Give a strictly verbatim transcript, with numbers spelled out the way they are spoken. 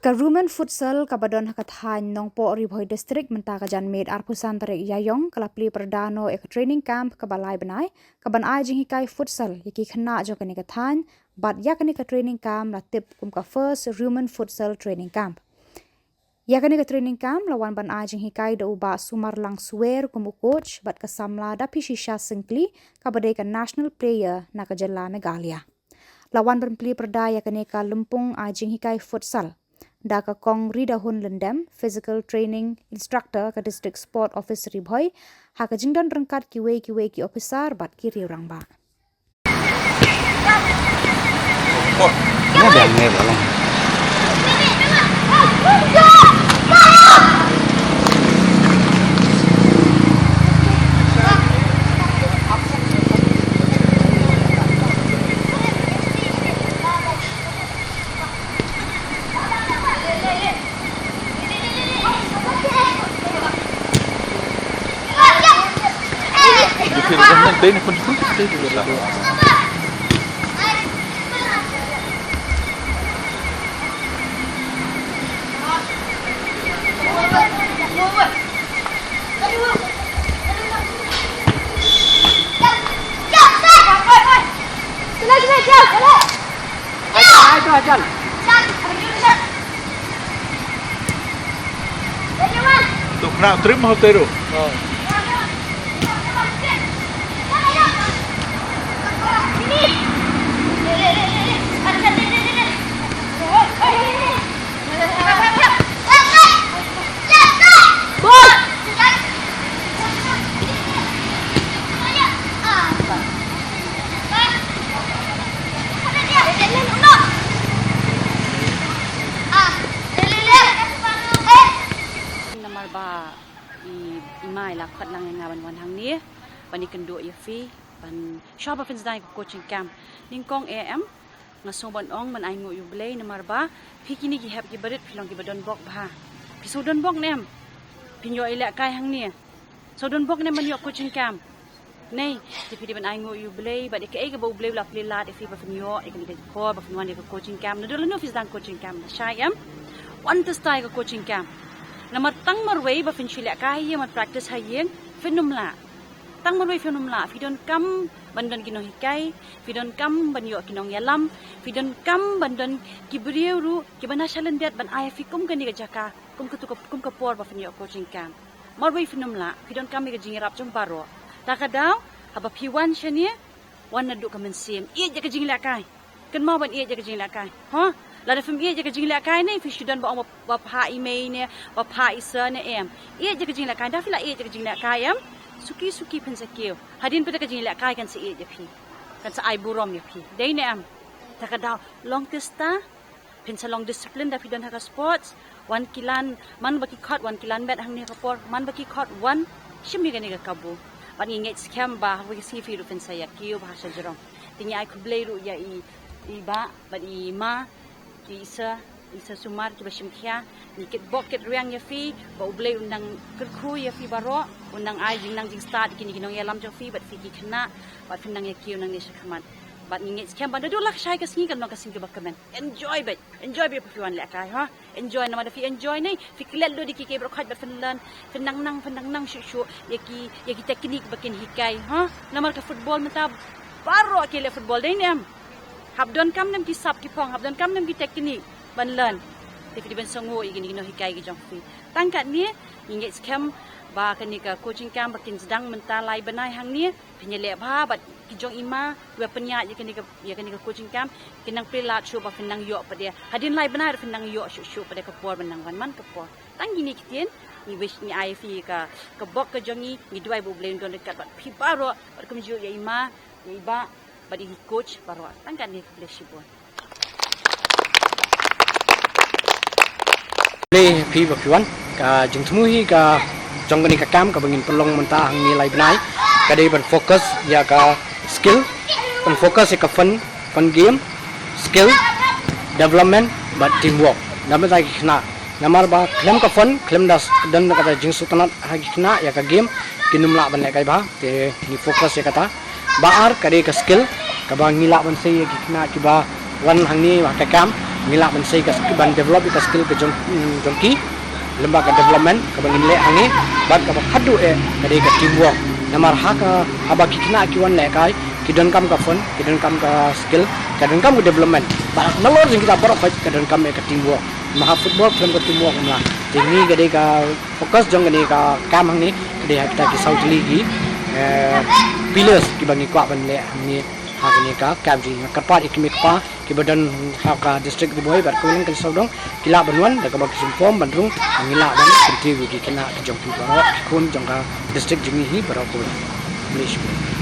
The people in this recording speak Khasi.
Ka Rumen Futsal kaba don ha ka thaiñ Nongpoh, Ri Bhoi District, mynta ka janmiet arphew san tarik Ïaïong ka la plie pyrda noh ïa ka training camp kaba lai bnai kaban ai jinghikai futsal ïa ki khynnah jong kane ka thaiñ, bad ïa kane ka training camp la tip kum ka First Rumen Futsal Training Camp. Ïa kane ka training camp la wan ban ai jinghikai da u Bah Sumarlang Swer kum u coach bad ka samla Daphishisha Syngkli kaba dei ka national player na ka jylla Meghalaya. La wan ban plie pyrda ïa kane ka lympung ai jinghikai futsal da ka Kong Ridahun Lyndem, physical training instructor ka District Sport Office Ri Bhoi, ha ka jingdon ryngkat kiwei kiwei ki ophisar bad ki riew rangbah. Tu kena trim hotel tu. Namar ba i, i ma i la khot lang ïa nga ban wan hangne ban ïakynduh ïa phi ban shuwa ba phin sdang ïa ka coaching camp. Nyngkong eh em, nga sngew ban ong ban ainguh ïa U Blei namar ba phi kine ki hep ki barit phi long kiba donbok bha. Phi sngew donbok ne em? Phin ïoh ïalehkai hangne. Sngew donbok ne em ban ïoh coaching camp? Nei, te phi dei ban ainguh ïa U Blei bad ïa kaei kaba U Blei u la plie lad ïa phi ba phin ïoh ïa kane ka por ba phin wan ïa ka coaching camp. Naduh lano phi sdang coaching camp? Lashai em? Wan test ïa ka coaching camp. Namar tang marwei ba phin shu lehkai ha ïing, ban practice ha ïing, phin ym lah. Tang marwei phin ym lah. Phi donkam ban don ki nonghikai, phi donkam ban ïoh ki nongïalam, phi donkam ban don ki briew ruh kiba na shalyndet ban ai ïa phi kum kane ka jaka, kum katu ka, kum ka por ba phin ïoh coaching camp. Marwei phin ym lah, phi donkam ïa ka jingïarap jong baroh. Ta ka daw, haba phi wan shane, wan naduh ka mynsiem, ïeit ïa ka jinglehkai. Kynmaw ban ïeit ïa ka jinglehkai. Hooid, lada phim ïeit ïa ka jinglehkai ne phi shu don ba ong ba, ba phah i mei ne, ba phah i sir ne em. Ïeit ïa ka jinglehkai, da phi la ïeit ïa ka jinglehkai em, suki suki phin sa kiew. Hadien pat ka jinglehkai kan sa ïeit ïa phi. Kan sa ai burom ïa phi. Dei ne em? Ta ka daw, long test ta, phin sa long discipline da phi don ha ka sports. Wan kilan, man ba ki khot wan kilan met hangne ha ka por, man ba ki khot wan shim ïa kane ka kabu. Bad ngi ngeit skhem ba ha ka sngi phi ruh phin sa ïa kiew bha sha jrong. Te ngi ai khublei ruh ïa i, i bah bad i ma, i sir, i sir Sumar kiba shim khia. Ngi kitbok kitrwiang ïa phi ba U Blei un nang kyrkhu ïa phi baroh, un nang ai jingnang jingstad ïa kine ki nongïalam jong phi bad phi ki khynnah, bad phin nang ïa kiew nangne shakhmat. Bad ngi ngeit skhem ba naduh lashai ka sngi kan long ka sngi kaba kmen. Enjoy beit. Enjoy beit ba phi wan lehkai, ha. Enjoy namar da phi enjoy ne, phi klet lut ïa ki, ki baroh khoit bad phin learn, phin nang nang, phin nang nang shuh shuh ïa ki, ïa ki technique ba kin hikai, ha. Namar ka football mynta baroh ki leh football, dei ne em? Hap donkam ne em ki sap ki phong, hap donkam ne em ki technique ban learn. Te phi dei ban sngew ïa kine ki nonghikai ki jong phi. Tang katne, ngi ngeit skhem ba kane ka coaching camp ba kin sdang mynta lai bnai hangne, phin ïaleh bha bad ki jong i ma kiba pynïaid ïa kane ka, ïa kane ka coaching camp, kin nang plie lad shuh ba phin nang ïoh pat de. Hadien lai bnai ruh phin nang ïoh shuh shuh pat de ka por ban nang wan man ka por. Tang kine ki ktien, ngi wish, ngi ai ïa phi ka, ka bok ka jong ngi, ngi duwai ba U Blei un don ryngkat bad phi baroh, bad kumjuh ïa i ma, ïa i bah, bad ïa ki coach baroh. Tang katne, khublei shibun. Khublei phi ba phi wan. Ka jingthmu hi ka jong kane ka camp kaba ngin pynlong mynta hangne lai bnai, ka dei ban focus ïa ka skill, ban focus ïa ka fun, fun game, skill development bad teamwork. Namar ba ki khynnah, namar ba khlem ka fun, khlem da s-, don kata jingsngewtynnat ha ki khynnah ïa ka game, kin ym lah ban lehkai bha. Te ngi focus ïa kata. Ba ar ka dei ka skill kaba ngi lah ban sei ïa ki khynnah kiba wan hangne ha ka camp, ngi lah ban sei ka sk- ban develop ïa ka skill ka jong jong ki. Lem bad ka development kaba ngin leh hangne bad kaba khadduh eh ka dei ka teamwork. Namar ha ka haba ki khynnah ki wan lehkai ki donkam ka phone, ki donkam ka skill, ka donkam ka development. Bad nalor jong kita baroh khoit ka donkam eh ka teamwork. Namar ha football khlem ka teamwork ym lah. Te ngi ka dei ka focus jong kane ka kam hangne ka dei ha kita ki saw tylli ki pillars kiba ngi kwah ban leh hangne ha kane ka kam jong ngi. Nga kyrpad ïa ki kmie kpa kiba don ha ka district Ri Bhoi bad kawei lang ka sawdong ki lah ban wan da kaba ki sum form ban rung, ngi lah ban kyntiew ïa ki khynnah ki jong phi baroh, ki khun jong ka district jong ngi hi baroh kawei.